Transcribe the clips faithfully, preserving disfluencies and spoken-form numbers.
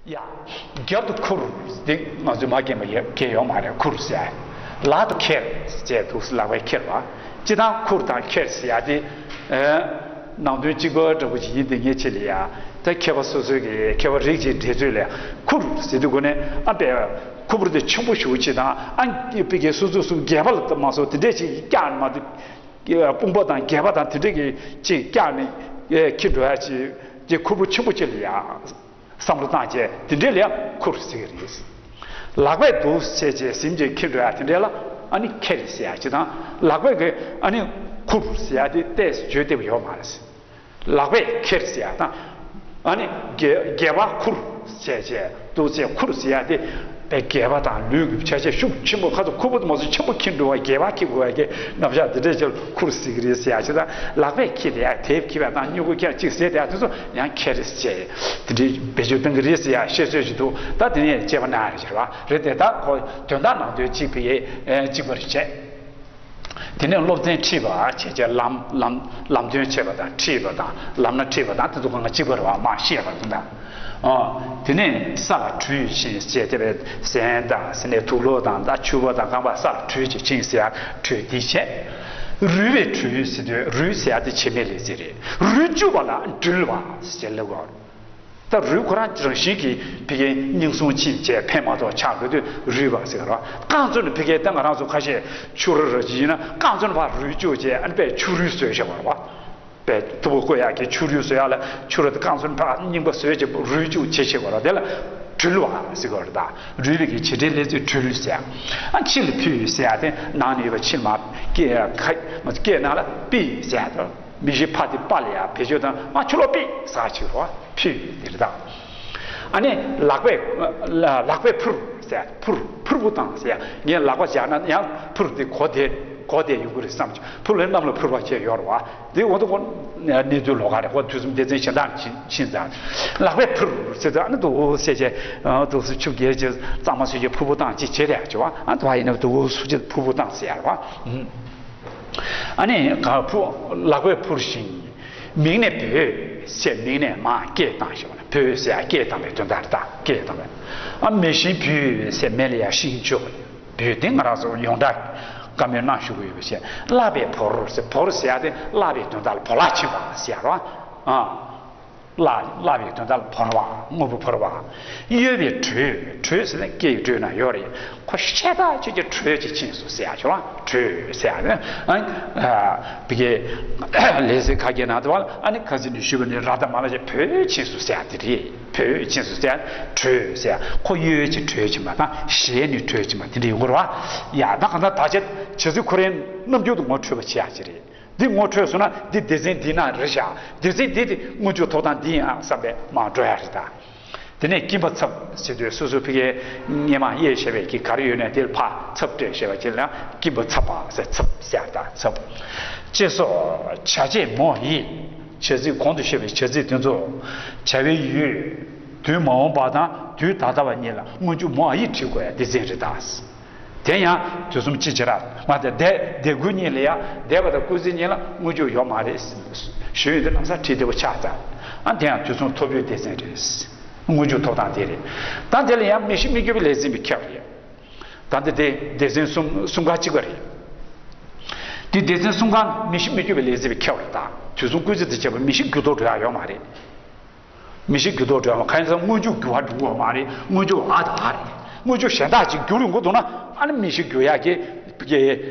ཡ། རྒྱབ་ཏུ་ཁུར། འདི་ང་ཚོས་མ་མཁྱེན་པ་ཡོད་མཁན་ཡོད་མ་རེད། ཁུར་ཟེར་ཡ། ལག་ཏུ་ཁྱེར་ཅེས་འདུག་ལག་པས་ཁྱེར་བ། སྤྱིར་བཏང་ཁུར་དང་ཁྱེར་ཟེར་ཡ་དེ། ཨ། ནང་དོན་གཅིག་པ་འདྲ་པོ་ཅིག་ཡིན་དེ་ངས་ཆེད་ལ་ཡ། ད་མཁས་པ་སོ་སོའི་གི་མཁས་པ་རིགས་ཀྱི་འགྲེལ་ཚུལ་ལ་ཁུར་ཟེར་དུས་གོ་ནས་ཨ་པས་ཁུར་པོ་དེ་ཆེན་པོ་ཞེ་པོ་ཅིག་དང་ཨ་པའི་གི་སོ་སོ་སོ་སྒལ་པ་ལ་མ་སོང་དེ་འདྲས་ཅིག་བཀྱག་ནས་མ་དེ། དཔུང་པ་དང་སྒལ་པ་དང་དེ་འདྲས་ཀྱི་ཅིག་བཀྱག་ནས་ཁྱེར་འགྲོ་ཡ་ཅིག་ཅིག་ཁུར་པོ་ཆེན་པོ་ཅིག་ལ་ཡ། བསམ་བློ་བཏང་བྱས་དེ་འདྲས་ལ་ཡང་ཁུར་ཟེར་གྱི་རེད། ལག་པས་འདུག་བྱས་བྱས་ཟིན་བྱས་ཁྱེར་འགྲོ་ཡ་དེ་འདྲས་ལ་ཨ་ནི་ཁྱེར་ཟེར་ཡ་ཅིག་དང་། ལག་པས་གི་ཨ་ནི་ཁུར་ཟེར་ཡ་དེ་ཏོག་ཙམ་བརྗོད་བདེ་པོ་ཡོད་མ་རེད། ལག་པས་ཁྱེར་ཟེར་ཡ་དང་། ཨ་ནི་སྒལ་སྒལ་པ་ཁུར་བྱས་བྱས་འདུག་བྱས་ཁུར་ཟེར་ཡ་དེ། པའི་སྒལ་པ་དང་ལུས་ཀྱི་ཆ་ཤས་ཤུགས་ཆེན་པོ་ཁ་ཚ་ཁུར་པོ་དེ་མ་སོང་ཆེན་པོ་ཁྱེར་འགྲོ་བ་སྒལ་པ་ཁྱེར་དགོས་པ་གི་རྣམ་གཞག་འདི་འདྲས་ཀྱང་ཁུར་ཟེར་གྱི་རེད་ཟེར་ཡ་ཅིག་དང་། ལག་པས་ཁྱེར་དེ་ཡ་དེབ་ཁྱེར་བ་དང་སྨྱུ་གུ་ཁྱེར་གཅིག་ཟེར་དེ་ཚོ་ཡང་ཁྱེར་ཟེར་དེ་འདྲའི་བེད་སྤྱོད་གཏོང་གི་རེད་ཟེར་ཡ་བཤད་སྲོལ་ཞིག་འདུག་ད་དེ་ནས་དཔྱད་པ་གནང་ཡ་རེད་བ་རེད་དེ། ད་ཁོ་དོན་དག་ནང་དོན་གཅིག་པའི་གཅིག་པ་རེད་བྱས། དེ་ནས་སློབ་ཚན་ཁྲིད་པ་བྱས་བྱས་ལམ་ལམ་ལམ་སྟོན་བྱེད་པ་དང་ཁྲིད་པ་དང་ལམ་སྣ་ཁྲིད་པ་དང་དེ་ཚོ་གང་ག་གཅིག་པ་རེད་བ་མ་ཤེས་པ་དེ་འདྲ། ཨོ། དེ་ནས་ས་ལ་བྲུས་ཤིང་ཞེས་བྱ་བའི་ཟན་དང་ཟེར་ནས་དུག་ལོག་དང་ད་ཕྱུ་པ་དང་རྐང་པ་ས་ལ་བྲུས་ཀྱི་ཆིངས་ཟེར་ཡ་བྲུས་འདི་བྱས། རུལ་བའི་བྲུས་ཟེར་དུས་རུལ་ཟེར་ཡ་དེ་བྱེད་མེད་ལས་ཟེར་རེད། རུལ་བཅུག་པ་ལ་འགྲུལ་བ་ཞེས་ལབ་དགོས། ད་རུལ་ཁོ་རང་རང་བཞིན་གྱིས་ཕ་གིའི་སྙིང་སྲུང་ཕྱིན་བྱས་ཕན་མ་ཐོགས་ཆགས་དགོས་དུས་རུལ་བ་ཟེར་བ། རྐང་བཙུགས་ནས་ཕ་གིའི་ད་ང་རང་ཚོ་ཁ་ཤས་ཆུ་རུལ་རུལ་ཅིག་ཡིན་ན་རྐང་བཙུགས་ནས་ཕར་རུལ་བཅུག་བྱས་ཨ་ནི་པས་ཆུ་རུལ་བཟོས་བཞག་པ་རེད་བ། པས་ཐུ་བོ་བཀོལ་ཡག་གི་ཆུ་རུལ་བཟོ་ཡག་ལ་ཆུ་རུལ་དེ་རྐང་བཙུགས་ནས་ཕར་རྙིང་པ་བཟོས་བྱས་རུལ་བཅུག་བྱེད་བྱེད་པ་རེད་བ། དེ་ལ་དྲུལ་བ་ཟེར་བ་རེད། ད་རུལ་བའི་གི་བྱེད་འབྲེལ་ལས་ཚུལ་དྲུལ་ཟེར། ཨ་ཕྱི་ལ་ཕུལ་ཟེར་ཡག་དེ་ནང་ནས་ཡོད་པ་ཕྱི་ལ་མར་སྐད་ཁ་སྐད་ནང་ལ་པི་ཟེར་ཡག་དང་། མི་ཤི་ཕ་དེ་པ་ལ་ཡ་བེད་སྤྱོད་དང་ཨ་ཆུ་ལོག་པི་ཟ་ཆུ་རོ་ཕུ་དེ་རེད་ད། ཨ་ནི་ལག་པས་ལག་པས་ཕུར་ཟེར་ཕུར་ཕུར་བུ་བཏང་ཟེར་ངས་ལག་པ་བཞག་ན་ཡང་ཕུར་དེ་གོ་དེ་གོ་དེ་ཡོང་གི་རེད་བསམ་ཆུ་ཕུར་ལས་གནམ་ལ་ཕུར་བ་བྱས་ཡོད་རེད་བ། དེ་འོ་དེ་གོ་གནས་ཚུལ་ལོགས་ཀ་རེད་གོ། དུས་གསུམ་སྡེ་ཚན་གཞན་དག་ཕྱིན་ཕྱིན་ཙང་ལག་པས་ཕུར་ཟེར་ཙང་ཨ་ནི་དུ་ཟེར་བྱས་དུ་སུ་ཆུ་རྒྱལ་གྱི་གཙང་མ་ཟེར་གྱི་ཕུར་བུ་བཏང་ཅི་བྱེད་རེད་ཅེ་བ། ཨ་དུ་བ་ཡིན་ན་དུ་སུ་ཆུ་ཕུར་བུ་བཏང་ཟེར་ཡ་རེད་བ། ཨ་ནི་ག་ཕུ་ལག་པས་འཕུར་ཞིང་། མིག་ནས་བོས་ཞེས་མིག་ནས་མར་སྐད་བཏང་ཞེས་པ་ནི་བོས་ཟེར་སྐད་བཏང་བའི་དོན་དག་རེད་ད། སྐད་བཏང་བས། ཨ་མེ་ཤིང་བུས་ཟེར་མེ་ལ་ཡར་ཤིང་བཅུག་བོས་འདི་ང་རང་ཚོ་ཡོངས་གྲགས་བཀའ་མོལ་གནང་ཞུ་གི་ཡོད་པ་བྱས། བརླབས་པས་བོར་ཟེར་བོར་ཟེར་ཡ་དེ་བརླབས་པའི་དོན་དག་ལ་བོར་བརླག་ཕྱིན་པ་ཟེར་ཡ་རེད་བ། ཨ། བརླག་བརླག་པའི་དོན་དག་ལ་བོར་བ། དངོས་པོ་བོར་བ། གཡོ་བའི་དྲོད། དྲོད་ཟེར་ན་སྐད་ཀྱི་དྲོད་ན་ཡོད་རེད། ཁོ་ཤ་སྟག་ཅིག་གི་དྲོད་ཅིག་ཕྱིན་སོང་ཟེར་ཡ་ཆོག་ལ་དྲོད་ཟེར་ཡ་ནི། ཨ་བི་གའི་ལས་ཟེར་ཁ་སྐད་ནང་དུ་བ་ཨ་ནི་ཁ་ཟིན་ནས་ཞུས་པ་ནི་ར་ད་མ་ལ་ཅིག་བོད་ཕྱིན་སོང་ཟེར་ཡ་དེ་རེད། བོད་ཕྱིན་སོང་ཟེར་ཡ་དྲོད་ཟེར་ཡ་ཁོ་གཡོ་ཅིག་དྲོད་ཅིག་མ་དང་ཞེས་ནི་དྲོད་ཅིག་མ་དེ་འདྲ་ཡོང་གི་རེད་བ། ཡ་ད་གང་ལྟར་ད་ཆ་བྱ་ཚིག་ཁོ་རའི་རྣམ་འགྱུར་དུ་ངོ་འཕྲོད་པ་བྱེད་ཡ་ཅིག་རེད། འདི་ངོ་འཕྲོད་སོང་ན་འདི་སྡེ་ཚན་འདི་ན་རེད་ཤག་སྡེ་ཚན་འདི་དེ་དངོས་བརྗོད་ཐོབ་ཐང་འདི་ཡིན་ཨ་བསམ་པས་མར་འགྲོ་ཡ་རེད་ད། དེ་ནས་སྐྱིན་པ་ཚབ་ཟེར་དུས་སོ་སོ་ཕ་གིའི་སྔས་མ་གཡས་བྱས་པའི་གི་ག་རེ་ཡོད་ནས་དེར་ཕར་ཚབ་སྤྲད་བྱས་པ་ཅིག་ལ་སྐྱིན་པ་ཚབ་པ་ཟེར་ཚབ་ཟེར་ད་ཚབ། ཅེས་སོགས་བྱ་བྱེད་མོ་ཡིས་བྱ་ཚིག་གོང་དུ་བཤད་པའི་བྱ་ཚིག་དེ་ཚོ་བྱ་བའི་ཡུལ་དུས་མ་འོངས་པ་དང་དུས་ད་ལྟ་བ་གཉིས་ལ་སྔོན་འཇུག་མོ་ཨ་ཡིས་བྲིས་དགོས་ཡ་སྡེ་ཚན་རེད་ད། དེ་ཡང་དུས་གསུམ་ཅི་བྱེད་ར་མ་དེ་འདས་འདས་དགུ་གཉིས་ལ་ཡ་འདས་པ་དང་སྐུལ་ཚིག་གཉིས་ལ་སྔོན་འཇུག་ཡོད་མ་རེད། ཞུ་ཡོད་དེ་ལམ་སང་བྲིས་བདེ་པོ་ཆགས་ཚར། ཨ་དེ་ཡང་དུས་གསུམ་ཐོབ་ཡོད་སྡེ་ཚན་རེད། སྔོན་འཇུག་ཐོབ་སྟངས་དེ་རེད། ད་དེ་ལ་ཡང་མི་ཤི་མི་འགྱུར་བའི་ལས་འཛིན་པའི་ཁྱབ་རེད། ད་འདི་དེ་སྡེ་ཚན་གསུམ་གསུམ་ཀ་གཅིག་པ་རེད། དེ་སྡེ་ཚན་གསུམ་ཀ་མི་ཤི་མི་འགྱུར་བའི་ལས་འཛིན་པའི་ཁྱབ་རེད་ད། དུས་གསུམ་སྐུལ་ཚིག་དང་བཅས་པ་མི་ཤི་འགྱུར་ལྡོག་འགྲོ་ཡ་ཡོད་མ་རེད། མི་ཤི་འགྱུར་ལྡོག་འགྲོ་ཡ་མ་གང་ཡིན་ཟེར་ན་སྔོན་འཇུག་འགྱུར་བ་འགྲོ་གི་ཡོད་མ་རེད། སྔོན་འཇུག་ཨ་དང་ཨ་རེད། སྔོན་འཇུག་གཞན་དག་ཅིག་འགྱུར་ཡོང་གི་འདུག་ན་ཨ་ནི་མི་ཤི་འགྱུར་ཡག་གི་གི་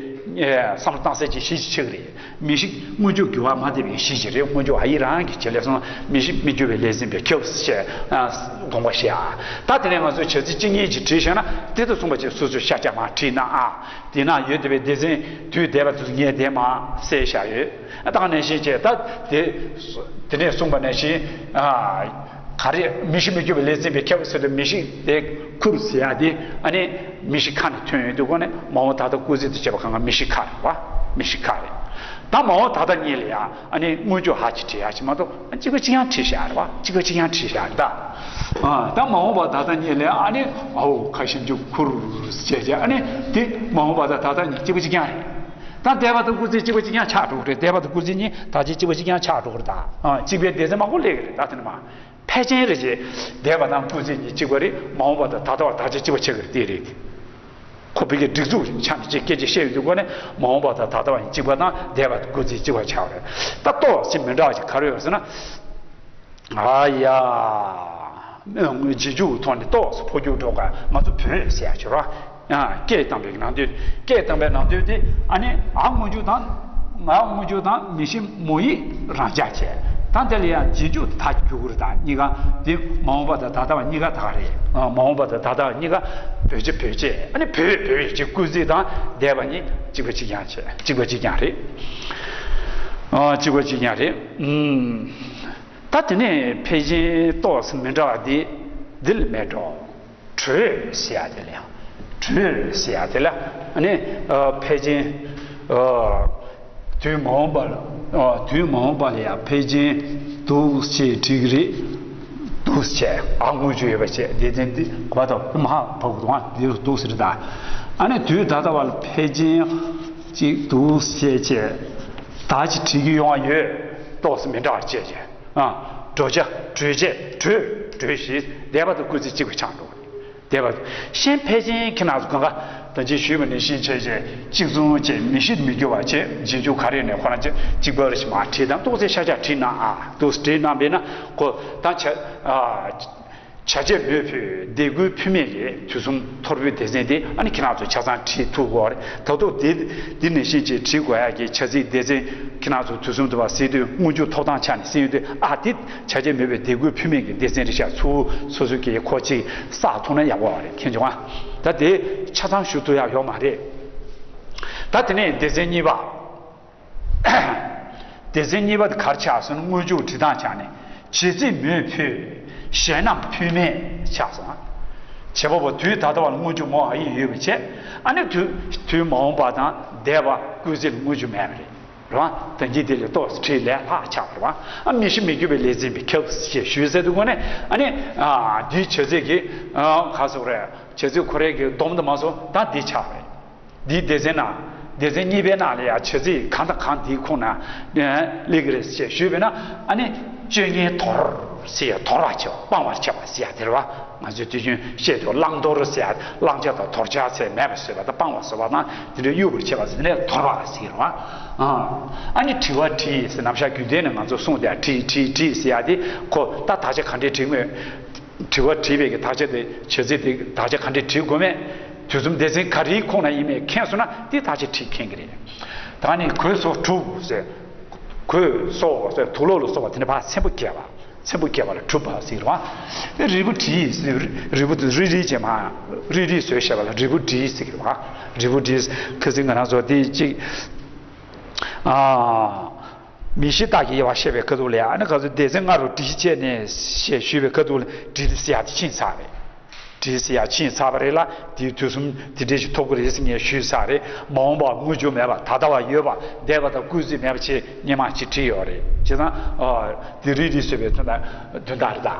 བསམ་བློ་བཏང་སའི་ཅིག་གཞི་ཅིག་ཆགས་ཀྱི་རེད། མི་ཤི་སྔོན་འཇུག་འགྱུར་བ་མ་བསྡད་པའི་གཞི་ཅིག་རེད། སྔོན་འཇུག་ཨ་ཡིག་རང་གི་བྱེད་ལས་སོང་ན་མི་ཤི་མི་འགྱུར་བའི་ལས་འཛིན་པའི་ཁྱབ་ཞེས་དགོངས་པ་བཞེས་ཨ། ད་དེ་ནས་ང་ཚོས་བྱ་ཚིག་གཅིག་གཉིས་ཅིག་བྲིས་བཞག་ན་དེ་དང་མཚུངས་པ་ཅིག་སོ་སོས་ཤ་ཆ་མར་བྲིས་ན་ཨ། དེ་ན་ཡོད་བསྡད་པའི་སྡེ་ཚན་དུས་འདས་པ་དེ་ཚོ་ངས་དེ་མར་གསལ་བཞག་ཡོད། ད་ག་ནང་བཞིན་བྱས་ད་དེ་དེ་ནས་གསུངས་པ་ནང་བཞིན་ཨ། ག་རེ་མི་ཤི་མི་འགྱུར་བའི་ལས་འཛིན་པའི་ཁྱབ་ཟེར་དུས་མི་ཤི་དེ་ཁུར་ཟེར་ཡ་དེ་ཨ་ནི་མི་ཤི་ཁ་ནས་ཐོན་ཡོད་དུས་གོ་ནས་མ་འོངས་ད་ལྟ་སྐུལ་ཚིག་ཏུ་བྱས་པ་གང་ག་མི་ཤི་ཁ་རེད་བ། མི་ཤི་ཁ་རེད། ད་མ་འོངས་ད་ལྟ་གཉིས་ལ་ཡ་ཨ་ནི་སྔོན་འཇུག་ཧ་ཅིག་བྲིས་ཡ་ཅིག་མ་གཏོགས་གཅིག་པ་གཅིག་རྐྱང་བྲིས་བཞག་རེད་བ། གཅིག་པ་གཅིག་རྐྱང་བྲིས་བཞག་རེད་ད། ཨ་ད་མ་འོངས་པ་ད་ལྟ་གཉིས་ལ་ཡ་ཨ་ནི་ཨའོ་ཁ་ཞིམ་རྒྱུ་ཁུར་བྱས་བྱས་ཨ་ནི་དེ་མ་འོངས་པ་ད་ད་ལྟ་གཉིས་གཅིག་པ་གཅིག་རྐྱང་རེད། ད་འདས་པ་དང་སྐུལ་ཚིག་གཅིག་པ་གཅིག་རྐྱང་ཆགས་འགྲོ་གི་རེད། འདས་པ་དང་སྐུལ་ཚིག་གཉིས་ད་ཅི་གཅིག་པ་གཅིག་རྐྱང་ཆགས་འགྲོ་གི་རེད་ད། ཨ་གཅིག་པའི་སྡེ་ཚན་མང་པོ་སླེབས་གི་རེད་ད་དེ་ནས་མ། ཕལ་ཆེན་རེད་ཅེས། འདས་པ་དང་སྐུལ་ཚིག་གཉིས་གཅིག་པ་རེད། མ་འོངས་པ་དང་ད་ལྟ་བ་དག་ཆ་གཅིག་པ་ཆགས་ཀྱི་རེད། དེ་རེད། ཁོ་བོད་ཀྱི་སྒྲིག་འཛུགས་ཆ་ནས་ཅིག་སྐད་ཆ་བཤད་ཡོང་དུས་སྒོ་ནས་མ་འོངས་པ་དང་ད་ལྟ་བ་ཡིན་གཅིག་པ་དང་འདས་པ་དང་སྐུལ་ཚིག་གཅིག་པ་ཆགས་པ་རེད། ད་ཏོག་ཙམ་མི་འདྲ་བ་ཅིག་ག་རེ་ཡོད་ཟེར་ན། ཨ་ཡ། རྗེས་འཇུག་ཐོག་ནས་ཏོག་ཙམ་འཕོ་འགྱུར་འགྲོ་ག་ང་ཚོ་བོད་ཟེར་ཡ་ཅིག་རེད་བ། ཨ། སྐད་བཏང་པའི་ནང་དོན། སྐད་བཏང་པའི་ནང་དོན་དེ་ཨ་ནི་འ་སྔོན་འཇུག་དང་། ང་སྔོན་འཇུག་དང་མིང་གཞི་མོ་ཡིག་རང་འཇགས་བྱས། ད་དེ་ལ་ཡང་རྗེས་འཇུག་ད་རྒྱུ་གུ་རེད། ད་གཉིས་ཀ་དེ་མ་འོངས་པ་དང་ད་ལྟ་བ་གཉིས་ཀ་ད་ག་རེད། ཨ། མ་འོངས་པ་དང་ད་ལྟ་བ་གཉིས་ཀ་བོད་ཆ་བོད་ཆ། ཨ་ནི་བོད་བོད་ཅེས་སྐུལ་ཚིག་དང་འདས་པ་གཉིས་གཅིག་པ་གཅིག་རྐྱང་བྱས། གཅིག་པ་གཅིག་རྐྱང་རེད། ཨ། གཅིག་པ་གཅིག་རྐྱང་རེད། ཨུམ། ད་དེ་ནས་ཕལ་ཆེན་ཏོག་ཙམ་མི་འདྲ་བ་འདི་འདི་ལ་མེད་འགྲོ། གྲོས་ཟེར་ཡ་དེ་ལ་ཡང་། གྲོས་ཟེར་ཡ་དེ་ལ་ནི་ཨ་ཕལ་ཆེན་ཨ་དུས་མ་འོངས་པ་ལ། ཨ་དུས་མ་འོངས་པ་ལ་ཡང་ཕལ་ཆེན་འདུག་ཅེས་བྲིས་ཀྱི་རེད། འདུག་ཅེས། འ་སྔོན་འཇུག་ཡོད་པ་བྱས། སྡེ་ཚན་འདི་གོ་བ་དང་མ་ཧ་བ་གུ་དང་འདི་འདུག་ཟེར། ད་ཨ་ནི་དུས་ད་ལྟ་བ་ལ་ཕལ་ཆེན་ཅིག་འདུག་ཅེས་བྱས། ད་ཅིག་བྲིས་ཀྱི་ཡོང་བ་ཡོད། ཏོག་ཙམ་མི་འདྲ་བ་བྱས་བྱས། ཨ། གྲོས་བྱ། གྲོས་བྱེད། གྲོས། གྲོས་ཞེས་འདས་པ་དང་སྐུལ་ཚིག་གཅིག་པ་ཆགས་འགྲོ། འདས་པ། གཞན་ཕལ་ཆེན་ཁྱེད་རང་ཚོ་གང་ག་ད་ཅིག་ཞུས་པ་ནང་བཞིན་བྱས་བྱས་གཅིག་མཚུངས་བྱས། མིང་གཞི་མི་འགྱུར་བ་བྱས། རྗེས་འཇུག་ག་རེ་ནས་ཁོ་རང་ཅིག་གཅིག་པ་རེ་ཞིག་མར་བྲིས་དང་། ཏོག་ཙམ་ཤ་ཆ་བྲིས་གནང་། ཨ། ཏོག་ཙམ་བྲིས་གནང་པས་ན་ཁོ་ད་བྱ། ཨ། བྱ་བྱེད་མོས་ཕུལ། དེ་ཀུན་ཕུལ་མེད་ཀྱི་དུས་གསུམ་ཐོར་བུའི་སྡེ་ཚན་དེ་ཨ་ནི་ཁྱེད་རང་ཚོ་ཆ་ཚང་བྲིས་ཐུབ་དགོས་རེད། ད་དུང་དེ་འདི་ནང་བཞིན་བྱས་བྲིས་དགོས་ཡག་གི་བྱ་ཚིག་སྡེ་ཚན་ཁྱེད་རང་ཚོ་དུས་གསུམ་དུ་བ་ཟེར་དུས་སྔོན་འཇུག་ཐོབ་ཐང་ཆ་ནས་ཟེར་ཡོང་དུས། ཨ། དེ་བྱ་བྱེད་མོས་པའི་དེ་ཀུན་ཕུལ་མེད་ཀྱི་སྡེ་ཚན་རེད་ཤག་ཚུར་སོ་སོ་གིས་ཁོ་ཅིག་བསགས་ཐུབ་ན་ཡག་པོ་རེད། མཁྱེན་བྱུང་ཨ། ད་དེ་ཆ་ཚང་ཞུ་ཐུབ་ཡག་ཡོད་མ་རེད། ད་དེ་ནས་སྡེ་ཚན་གཉིས་པ། སྡེ་ཚན་གཉིས་པ་དེ་ག་རེ་ཆགས་སོང་ན། སྔོན་འཇུག་བྲིས་སྟངས་ཆ་ནས་བྱེད་ཚིག་མོས་ཕུལ། གཞན་རྣམས་ཕུལ་མེད་ཆགས་སོང་ང་། བྱེད་པ་པོ་དུས་ད་ལྟ་བ་ལ་སྔོན་འཇུག་མོ་འ་ཡིག་ཡོད་པ་བྱས། ཨ་ནི་དུས་དུས་མ་འོངས་པ་དང་འདས་པ་སྐུལ་ཚིག་ལ་སྔོན་འཇུག་མེད་པ་རེད། རེད་བ། ད་གིན་དེ་ལས་ཏོག་ཙམ་བྲིས་ལས་སླ་ཆགས་པ་རེད་བ། ཨ། མིང་གཞི་མི་འགྱུར་བའི་ལས་ཚིག་པའི་ཁྱབ་ཞེས་ཞུས་ཟེར་དུས་སྒོ་ནས། ཨ་ནི་ཨ་འདིའི་བྱེད་ཚིག་གི་ཨ་ག་ཟེར་དགོས་རེད། བྱེད་ཚིག་ཁོ་རའི་གི་སྡོམ་དུ་མ་སོང་། ད་འདི་ཆགས་པ་རེད། འདིའི་སྡེ་ཚན་ནང་། སྡེ་ཚན་གཉིས་པའི་ནང་ལ་ཡང་བྱེད་ཚིག་གང་དང་གང་འདིའི་ཁོངས་ན་སླེབས་ཀྱི་རེད་ཅེས་ཞུས་པས་ན། ཨ་ནི་སྤྱོད་ངན་དོར་ཟེར་ཡ། དོར་བར་བྱེད་པ། སྤང་བར་བྱེད་པ་ཟེར་ཡ་དེ་རེད་བ། ང་ཚོས་དུས་རྒྱུན་བཤད་དུས་བླང་དོར་ཟེར་ཡ། བླང་བྱ་དང་དོར་བྱ་ཟེར་མེད་པ་བཟོས་པ་དང་། སྤང་བ་བཟོ་བ་དང་། དེ་འདྲའི་གཡུག་པར་བྱེད་པ་ཟེར་ནས་དོར་བ་ཟེར་བ། ཨ། ཨ་ནི་དྲི་བ་དྲིས་ཟེར། ནམ་ཞག་རྒྱུན་ལྡན་ནས་ང་ཚོ་གསུངས་ཏེ། དྲིས་དྲིས་དྲིས་ཟེར་ཡ་དེ་ཁོ་ད་དག་ཆ་ག་འདྲས་བྲིས་དགོས། དྲི་བ་དྲིས་པའི་གི་དག་ཆ་དེ། བྱེད་ཚིག་དེ་དག་ཆ་ག་འདྲས་བྲིས་དགོས་མེད། དུས་གསུམ་སྡེ་ཚན་ག་རེའི་ཁོངས་ན་ཡིན་མིན་མཁྱེན་སོང་ན་དེ་དག་ཆ་བྲིས་མཁྱེན་གྱི་རེད། ད་ནི་གོས་སོགས་གྲུབ་ཟེར། གོས་སོགས་ཟེར། དུག་ལོག་ལ་སོགས་པ་དེ་འདྲ་ཕར་ཚེམ་བུ་བརྒྱབ་པ། ཚེམ་བུ་བརྒྱབ་པ་ལ་གྲུབ་པ་ཟེར་བ། དེ་རིལ་བུ་བྲིས་ཟེར། རིལ་བུ་དེ་རིལ་རིལ་བྱས་མ། རིལ་རིལ་བཟོས་བྱས་པ་ལ་རིལ་བུ་བྲིས་ཟེར་གྱི་རེད་བ། རིལ་བུ་བྲིས། ཁ་སང་ང་རང་ཚོ་དེ་གཅིག་ཨ། མིང་གཞི་རྟགས་ཀྱི་དབྱེ་བ་བཤད་པའི་ཁ་ཐུག་ལ་ཡང་། ཨ་ནི་ག་ཚོད་སྡེ་ཚན་ལྔ་རུ་བྲིས་བྱས་ནས་ཞེས་ཞུས་པའི་ཁ་ཐུག་ལ། བྲིས་ཟེར་ཡ་དེ་ཕྱིན་ཚར་བས། བྲིས་ཟེར་ཡ་ཕྱིན་ཚར་བ་རེད་ལ། དེའི་དུས་གསུམ་དེ་འདྲས་ཞིག་ཐོབ་ཀྱི་རེད་ཟེར་ངས་ཞུས་ཚར་རེད། མ་འོངས་པ་སྔོན་འཇུག་མེད་པ། ད་ལྟ་བ་ཡོད་པ། འདས་པ་དང་སྐུལ་ཚིག་མེད་པ་བྱས་སྔོན་མ་ཅིག་བྲིས་ཡོད་རེད། བྱས་ཙང་ཨ་དེ་རིལ་རིལ་བཟོས་པའི་དོན་དག་དོན་དག་རེད་ད།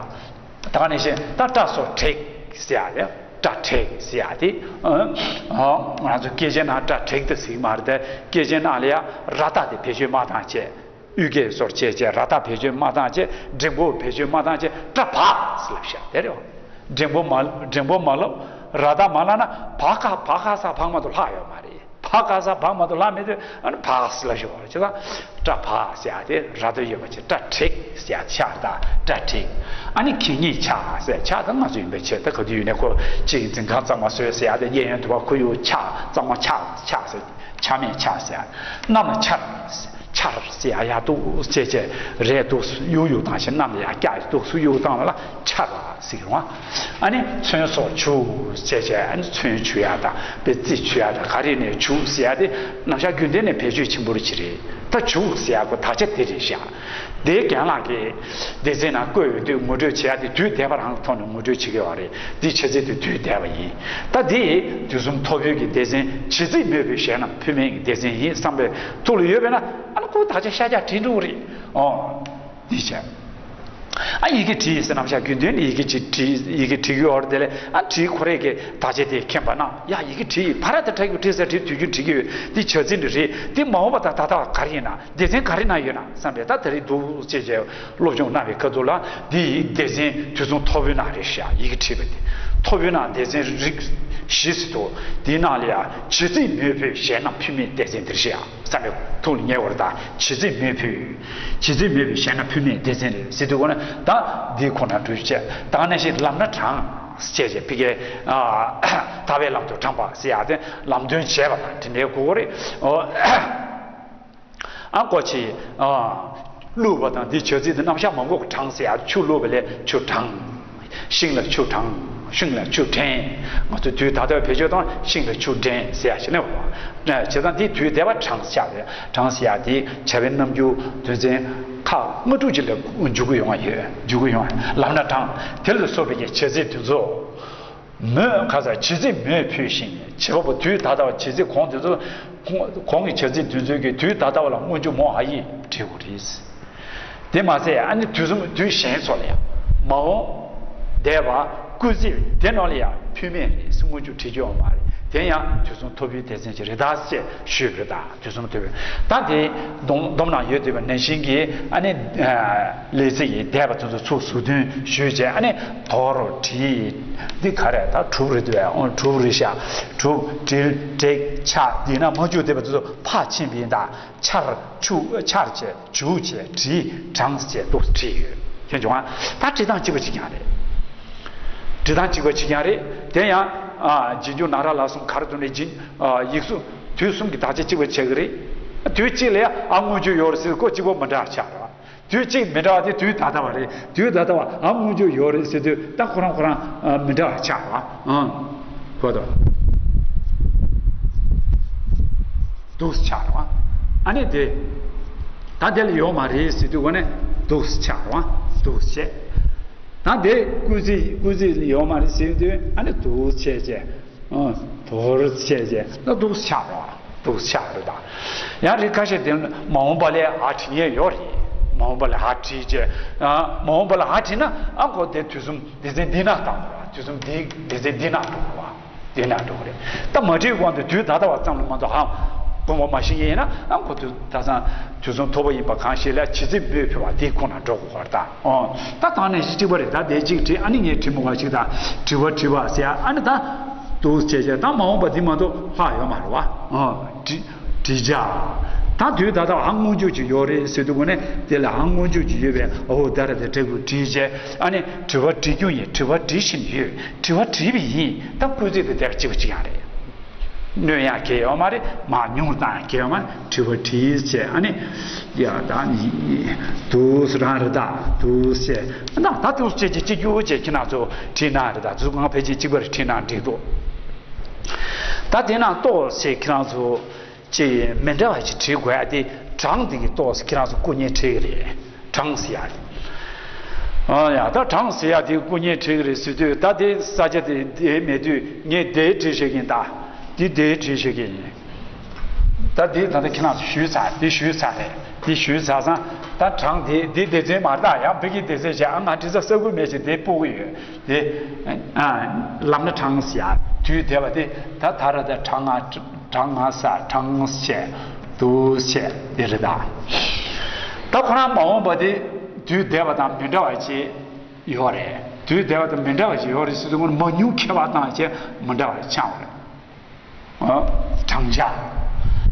ད་ནས་བཤད། ད་སྐྲ་སོགས་བྲེགས་ཟེར་ཡ་རེད། སྐྲ་བྲེགས་ཟེར་ཡ་དེ། ཨ། ང་ཚོ་སྐད་ཆའི་ནང་སྐྲ་བྲེགས་ཏེ་ཟེར་གྱི་མ་རེད་དེ། སྐད་ཆའི་ནང་ལ་ཡ་ར་བཏགས་དེ་བེད་སྤྱོད་མ་བཏང་བྱས། གཡུལ་འགྱེད་སོགས་བྱས་བྱས་ར་བཏགས་བེད་སྤྱོད་མ་བཏང་བྱས། འགྲེང་བུ་བེད་སྤྱོད་མ་བཏང་བྱས། སྐྲ་བག་ཟེར་ལབ་ཤག་དེ་རེད། འགྲེང་བུ་མ། འགྲེང་བུ་མ་ལབ། ར་བཏགས་མ་ལབ་ན། བ་ག་བ་ག་ས་བག་མ་གཏོགས་ལྷག་ཡོད་མ་རེད། བ་ག་ས་བག་མ་གཏོགས་ལྷག་མེད་དུས། ཨ་ནི་བག་ཟེར་ལབ་ཤོག་པ་ཅི་ལ། སྐྲ་བག་ཟེར་ཡ་དེ་ར་བཏགས་ཡོད་པ་ཅིག་སྐྲ་བྲེགས་ཟེར་ཡ་ཤར་ད། སྐྲ་བྲེགས། ཨ་ནི་གད་སྙིགས་ཆགས་ཟེར། ཆགས་ད་ང་ཚོ་ཡིན་པའི་ཕྱིར། ད་ག་དུས་ཡིན་ནའི་ཁོ་གཅིག་འཛིན་ཁང་གཙང་མ་བཟོས་ཟེར་ཡ་དེ། གཡས་གཡོན་དུ་བ་ཁོར་ཡུག་ཆགས། གཙང་མ་ཆགས། ཆགས་ཟེར། ཆགས་མེད་ཆགས་ཟེར་ཡ། གནམ་ལ་འཕྱར། འཕྱར་ཟེར་ཡ། ཡར་འདུག་སེ་བྱས་བྱས་རས་འདུག་སེ་གཡུག་གཡུག་བཏང་ཞིང་། གནམ་ལ་ཡར་བཀྱག་འདུག་སེ་གཡུག་བཏང་བ་ལ་འཕྱར་བ་ཟེར་གྱི་རེད་བ། ཨ་ནི་ཚོན་སོགས་བྱུག་ཟེར་བྱས། ཨ་ནི་ཚོན་བྱུག་ཡ་དང་། དཔེ་རྩི་བྱུག་ཡ་དང་། ག་རེ་ནས་བྱུག་ཟེར་ཡ་དེ་ནམ་ཞག་རྒྱུན་ལྡན་ནས་བེད་སྤྱོད་ཆེན་པོ་རེད་ཅིག་རེད། ད་བྱུག་ཟེར་ཡ་ཁོ་དག་ཆ་དེ་རེད་ཤག་དེའི་རྒན་ལགས་ཀྱིས་སྡེ་ཚན་ནང་བཀོད་ཡོད་དུས་ངོ་སྤྲོད་བྱེད་ཡ་དེ་དུས་འདས་པ་རང་གི་ཐོག་ནས་ངོ་སྤྲོད་བྱེད་ཀྱི་ཡོད་རེད། འདི་བྱེད་ཚིག་དེ་དུས་འདས་པ་ཡིན། ད་འདི་དུས་གསུམ་ཐོར་བུའི་གི་སྡེ་ཚན། བྱེད་ཚིག་མོས་པའི་གཞན་རྣམས་ཕུལ་མིན་གྱི་སྡེ་ཚན་ཡིན་བསམ་པའི་ཐུགས་ལ་ཡོད་པས་ན། ཨ་ནི་ཁོ་དག་ཆ་ཤར་རྒྱག་བྲིས་འགྲོ་གི་རེད། ཨོ། འདི་བྱས། ཨ་ཡི་གེ་བྲིས་ཟེར་རྣམ་གཞག་རྒྱུན་དོན་ནི་ཡི་གེ་ཅིག་བྲིས་ཡི་གེ་བྲིས་ཀྱི་ཡོད་རེད། དེ་ལས་ཨ་བྲིས་ཁོ་རེ་གི་དག་ཆ་དེ་མཁྱེན་པ་ན་ཡ་ཡི་གེ་བྲིས་ཕ་ར་དེ་ཕྲ་གི་བྲིས་ཟེར་བྲིས་དུས་རྒྱུན་བྲིས་ཀྱི་ཡོད། འདི་བྱ་ཚིག་འདི་རེད། འདི་མ་འོངས་པ་དང་ད་ལྟ་བ་ག་རེ་ཡིན་ན་སྡེ་ཚན་ག་རེ་ན་ཡོད་ན་བསམ་པས་ད་དེ་རིང་འདུག་ཅེས་བྱས་སློབ་སྦྱོང་གནང་བའི་ཁ་ཐུག་ལ་འདི་ཡི་སྡེ་ཚན་དུས་མཚུངས་ཐོར་བུའི་ནང་རེད་ཤག་ཡི་གེ་བྲིས་པ་འདི་ཐོར་བུའི་ནང་སྡེ་ཚན་རིགས་བཞི་ཟེར་འདུག་འདིའི་ནང་ལ་ཡ་བྱ་ཚིག་མོས་པའི་གཞས་རྣམས་ཕུལ་མིའི་སྡེ་ཚན་འདི་རེད་ཤག་བསམ་པའི་ཐུགས་ལ་ངེས་པར་དང་བྱ་ཚིག་མོས་པའི་བྱ་ཚིག་མོས་པའི་གཞས་རྣམས་ཕུལ་མིའི་སྡེ་ཚན་རེད་ཟེར་དུས་ཁོ་ན་ད་འདི་ཁོ་ན་འགྲུབ་བྱས་ད་ག་ནང་བཞིན་ལམ་སྣ་དྲངས་བྱས་བྱས་ཕི་ཀའི་ཐར་པའི་ལམ་དུ་དྲངས་པ་ཟེར་ཡག་དེ་ལམ་སྟོན་བྱས་པ་དང་དེ་འདྲའི་གོ་གོ་རེད། ཨོ། ཨ་ཀོ་ཆི། ཨ། བླུགས་པ་དང་འདི་བྱ་ཚིག་འདི་རྣམ་གཞག་མང་པོ་དྲངས་ཟེར་ཡག་ཆུ་བླུགས་པ་ལས་ཆུ་དྲངས། ཤིང་ལ་ཆུ་དྲངས། ཤིང་ལ་ཆུ་འདྲེན། ང་ཚོ་དུས་ད་ལྟ་བའི་བེད་སྤྱོད་དང་ཤིང་ལ་ཆུ་འདྲེན་ཟེར་ཡག་ཞིག་ནས་བྱས་ཙང་འདི་དུས་འདས་པ་དྲངས་ཟེར་ཡག་རེད། དྲངས་ཟེར་ཡག་འདི་བྱ་བའི་རྣམ་འགྱུར་དོན་ཚན་ཁག་ལྔ་དྲུག་ཅིག་ལ་འཇུག་གི་ཡོང་བ་ཡོད། འཇུག་གི་ཡོང་བ་ལམ་སྣ་དྲངས་དེ་ལ་སོགས་པའི་བྱ་ཚིག་དེ་ཚོ། མོས་ག་ས་བྱ་ཚིག་མོས་ཕུལ་ཞིང་བྱེད་པ་པོ་དུས་ད་ལྟ་བ་བྱ་ཚིག་གོང་དེ་ཚོ་གོང་གི་བྱ་ཚིག་དེ་ཚོའི་གི་དུས་ད་ལྟ་བ་ལ་སྔོན་འཇུག་མོ་ཧ་ཡིག་བྲིས་དགོས་རེད། དེ་མ་ཟད་ཨ་ནི་དུས་གསུམ་དུས་གཞན་སོགས་ལ་ཡང་མ་འོངས་འདས་པ་སྐུལ་ཚིག་དེ་ནང་ལ་ཡང་ཕུལ་མེད་རེད། སྔོན་འཇུག་བྲིས་རྒྱུ་ཡོད་མ་རེད། དེ་ཡང་དུས་གསུམ་ཐོར་བུའི་སྡེ་ཚན་ཅིག་རེད་ད་ཅེས་ཞུས་པ་རེད་ད། དུས་གསུམ་ཐོར་བུའི་ད་དེ་སྡོམ་སྡོམ་ནང་ཡོད་བསྡད་པ་ནང་བཞིན་གྱི་ཨ་ནི་ལས་ཚིག་གི་འདས་པ་དེ་ཚོ་ཚུར་ཟུར་འདོན་ཞུས་བྱས་ཨ་ནི་དོར་བྲིས་འདི་ག་རེ་ད་གྲུབ་རེད་འདུག་ཨ་གྲུབ་རེད་ཤག་གྲུབ་བྲིས་བྲེགས་ཆགས་འདི་ན་མ་འཇུག་བསྡད་པ་དེ་ཚོ་ཕར་ཕྱིན་པ་ཡིན་ད། ཆར་ཆུ་ཆར་བྱས་འཇུག་བྱས་བྲིས་དྲངས་བྱས་འདུག་བྲིས་ཡོད། མཁྱེན་བྱུང་ཨ། ད་བྲིས་སྟངས་གཅིག་པ་གཅིག་རྐྱང་རེད། བྲིས་སྟངས་གཅིག་པ་གཅིག་རྐྱང་རེད། དེ་ཡང་ཨ་རྗེས་འཇུག་ན་ར་ལ་གསུམ་ག་རེ་འདུག་ནས་རྗེས་ཨ་ཡིག་གཟུགས་དུས་གསུམ་གྱི་དག་ཆ་གཅིག་པ་ཆགས་ཀྱི་རེད། དུས་གཅིག་ལ་ཡང་ཨ་སྔོན་འཇུག་ཡོད་རེད་ཟེར་ཁོ་གཅིག་པ་མི་འདྲ་བ་ཆགས་རེད་བ། དུས་གཅིག་མི་འདྲ་བ་དེ་དུས་ད་ལྟ་བ་རེད། དུས་ད་ལྟ་བ་ཨ་སྔོན་འཇུག་ཡོད་རེད་ཟེར་དུས་ད་ཁོ་རང་ཁོ་རང་ཨ་མི་འདྲ་བ་ཆགས་རེད་བ། ཨང་། གོ་དོ། འདུག་ཆགས་རེད་བ། ཨ་ནི་དེ། ད་དེ་ལ་ཡོད་མ་རེད་ཟེར་དུས་འོ་ནས་འདུག་ཆགས་རེད་བ། འདུག་བྱས། ད་དེ་སྐུལ་ཚིག་སྐུལ་ཚིག་ལ་ཡོད་མ་རེད་ཟེར་དུས་ཨ་ནི་འདུག་བྱས་བྱས། ཨ། དོར་བྱས་བྱས་ད་འདུག་ཆགས་རེད་བ། འདུག་ཆགས་རེད་ད། ཡང་རིགས་ཁ་ཤས་དེ་མ་འོངས་པ་ལས་ཨ་བྲིས་ཡས་ཡོད་རེད། མ་འོངས་པ་ལས་ཨ་བྲིས་བྱས། ཨ། མ་འོངས་པ་ལ་ཨ་བྲིས་ན་ཨ་ཁོ་དེ་དུས་གསུམ་སྡེ་ཚན་འདི་ན་བཏང་དགོས་རེད་བ། དུས་གསུམ་འདི་སྡེ་ཚན་འདི་ན་འགྲོ་དགོས་རེད་བ། དེ་ན་འགྲོ་གི་རེད། ད་མ་བྲིས་གོང་དུ་དུས་ད་ལྟ་བ་ཙམ་ལ་མ་གཏོགས་ཧ་གོ་བ་མ་ཤེས་ཡིན་ན་ཨ་གོ་དུས་ད་ཙང་དུས་གསུམ་ཐོབ་པ་ཡིན་པ་གང་ཞིག་ལ་བྱེད་རྩིས་འབོད་ཕུལ་བ་དེ་ཁོ་ན་འགྲོ་དགོས་པར་ད། ཨོ། ད་དང་ནས་གཅིག་པ་རེད་ད་དེ་གཅིག་བྲིས་ཨ་ནི་ངས་བྲིས་མོ་བ་ཞིག་ད་བྲིས་བ་བྲིས་བ་ཟེར་ཨ་ནི་ད་དུ་བྱས་བྱས་ད་མ་འོངས་པ་འདི་མ་གཏོགས་ལྷག་ཡོད་མ་རེད་བ། ཨོ། བྲིས་བྲིས་བྱ། ད་དུས་ད་ལྟ་ཨ་སྔོན་འཇུག་ཅིག་ཡོད་རེད་ཟེར་དུས་གོ་ནས་དེ་ལ་ཨ་སྔོན་འཇུག་ཅིག་ཡོད་པས་ཨོ་ད་ར་དེ་འབྲས་བུ་བྲིས་བྱས་ཨ་ནི་དྲི་བ་འདྲི་རྒྱུ་ཡིན། དྲི་བ་འདྲི་བཞིན་ཡོད། དྲི་བ་དྲིས་པ་ཡིན། ད་སྐུལ་ཚིག་དེ་དེ་གཅིག་པ་གཅིག་ཡང་རེད། གནོད་ཡག་གལ་ཡོད་མ་རེད། མ་ཉུང་བཏང་ཡག་གལ་ཡོད་མ་རེད། དྲི་བ་དྲིས་བྱས་ཨ་ནི་ཡ་ད་ནི་དུས་རང་རེད་ད་དུས་བྱས་ན་ད་དུས་བྱས་ཀྱི་གཅིག་གྱུར་བྱས་ཁྱེད་རང་ཚོ་བྲིས་ན་རེད་ད་དུས་ང་ཕལ་ཆེར་གཅིག་པ་རེད་བྲིས་ན་འགྲིག་འདུག་ད་དེ་ན་ཏོག་ཙམ་ཁྱེད་རང་ཚོ། ཅེས་མི་འདྲ་བ་ཞིག་བྲིས་དགོས་ཡ་དེ་གྲངས་འདི་གི་ཏོག་ཙམ་ཁྱེད་རང་ཚོ་སྐུ་ཉིད་བྲིས་ཀྱི་རེད། གྲངས་ཟེར་ཡ་རེད། ཨ་ཡ་ད་གྲངས་ཟེར་ཡ་དེ་སྐུ་ཉིད་བྲིས་ཀྱི་རེད་ཟེར་དུས་ད་དེ་ས་ཆ་དེ་དེ་མེད་དུས་ངས་དེ་བྲིས་ཤེས་ཀྱི་ཡིན་ད། དེ་དེ་བྲིས་ཤེས་ཀྱི་ཡིན། ད་དེ་ད་ལྟ་ཁྱེད་རང་ཚོ་ཞུས་ཚར་དེ་ཞུས་ཚར་རེད། དེ་ཞུས་ཚར་ཙང་ད་གྲངས་དེ་དེ་སྡེ་ཚན་མ་རེད་ད། ཡང་བོད་ཀྱི་སྡེ་ཚན་བྱས་ཨ་ང་བྲིས་ས་ས་ཁུལ་མེད་ཅིག་དེ་སྤུ་གུ་ཡོད་དེ། ཨ་ལམ་སྣ་གྲངས་ཟེར་ཡ་དུས་འདས་པ་དེ་ད་ད་ར་ད་གྲངས་ང་། གྲངས་ང་ས་གྲངས་བྱས་འདུག་བྱས་དེ་རེད་ད། ད་ཁོ་རང་མ་འོངས་པ་དེ་དུས་འདས་པ་དང་མི་འདྲ་བ་ཅིག་ཡོད་རེད། དུས་འདས་པ་དང་མི་འདྲ་བ་ཅིག་ཡོད་རེད་ཟེར་དུས་ཁོ་མ་ཉུང་ཁྱད་པར་བཏང་བྱས་མི་འདྲ་བ་ཆགས་པ་རེད། ཨ། གྲངས་ཆ།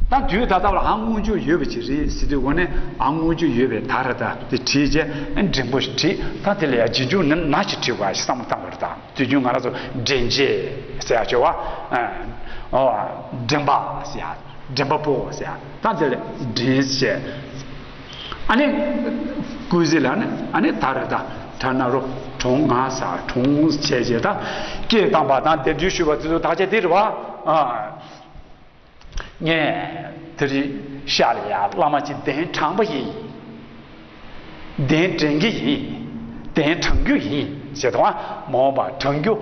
ད་དུས་ད་ལྟ་བ་ལ་ཨང་སྔོན་འཇུག་ཡོད་པ་ཅིག་རེད་ཟེར་དུས་ཁོ་ནས་ཨང་སྔོན་འཇུག་ཡོད་པའི་ད་ར་ད་དེ་བྲིས་བྱས་འགྲེང་བུ་ཞིག་བྲིས་ད་དེ་ལ་ཡང་རྗེས་འཇུག་ནི་ན་ཞིག་བྲིས་དགོས་ཞེས་བསམ་བློ་བཏང་བ་རེད་ད། དུས་རྒྱུན་ང་རང་ཚོ་འདྲེན་བྱེད་ཟེར་ཡ་བྱེད་བ། ཨོ། འདྲེན་པ་ཟེར་ཡ། འདྲེན་པ་པོ་ཟེར་ཡ། ད་དེ་ལ་འདྲེན་བྱས། ཨ་ནི། སྐུལ་ཚིག་ལ་ནི་ཨ་ནི་ད་རེ་ད་ད་ན་རོ་གྲོང་ང་ས་གྲོང་བྱས་བྱས་ད་སྐད་བཏང་པ་དང་གདན་འདྲེན་ཞུས་པ་དེ་ཚོ་དག་ཆ་དེ་རེད་བ། ཨ། ངས་དེ་རིང་ཤར་ལ་ཡ་བླ་མ་གཅིག་གདན་དྲངས་པ་ཡིན། གདན་འདྲེན་གྱི་ཡིན། གདན་དྲངས་རྒྱུ་ཡིན་ཞེས་དང་མ་འོངས་པ་དྲངས་རྒྱུ།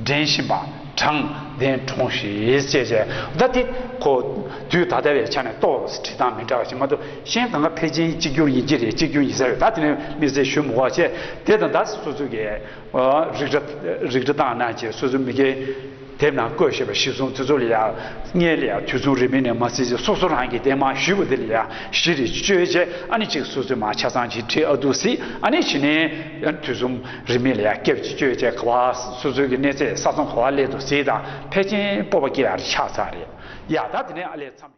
འདྲེན་བཞིན་པ། དྲང་བདེན་དྲོངས་ཤིག་ཅེས་བྱས། ད་དེ་ཁོ་དུས་ད་ལྟ་བའི་ཆ་ནས་ཏོག་ཙམ་བྲིས་སྟངས་མི་འདྲ་བ་ཞིག་མ་གཏོགས། གཞན་གང་ག་ཕལ་ཆེར་གཅིག་གྱུར་ཡིན་གྱི་རེད། གཅིག་གྱུར་ཡིན་ས་རེད། ད་དེ་ནས་དམིགས་བསལ་ཞུ་མི་དགོས་པ་བྱས། དེ་དང་ད་སོ་སོ་གི་རིགས་འདྲ་རིགས་འདྲ་བཏང་གནང་བྱས། སོ་སོ་མི་སྒེར་དེབ་ནང་བཀོད་བཞག་པ་གཞིར་བཟུང་དེ་ཚོ་ལ་ཡང་སྔོན་ལ་ཡང་དུས་མཚུངས་རིན་མེད་ནས་མ་གསན་བྱས། སོ་སོ་རང་གིས་དེ་མར་ཞུས་པ་དེ་ལ་ཡང་གཞི་རེ་བཅོལ་བྱས། ཨ་ནི་གཅིག་སོ་སོས་མར་ཆ་ཚང་ཅིག་བྲིས། ཨ་འདུག་སེ། ཨ་ནི་གཞི་ནས་ཡང་དུས་མཚུངས་རིན་མེད་ལ་ཡང་སྐྱབས་ཅིག་བཅོལ་བྱས། ག་བ་སོ་སོའི་གི་གནས་ཚད་ས་མཚམས་ག་བ་སླེབས་འདུག་ཟེར་དང་། ཕལ་ཆེར་སྤོབས་པ་སྐྱེ་ཡག་ཆགས་ཚར་རེད་ཡ། ད་དེ་ནས་ཨ་ལས་མཚམས།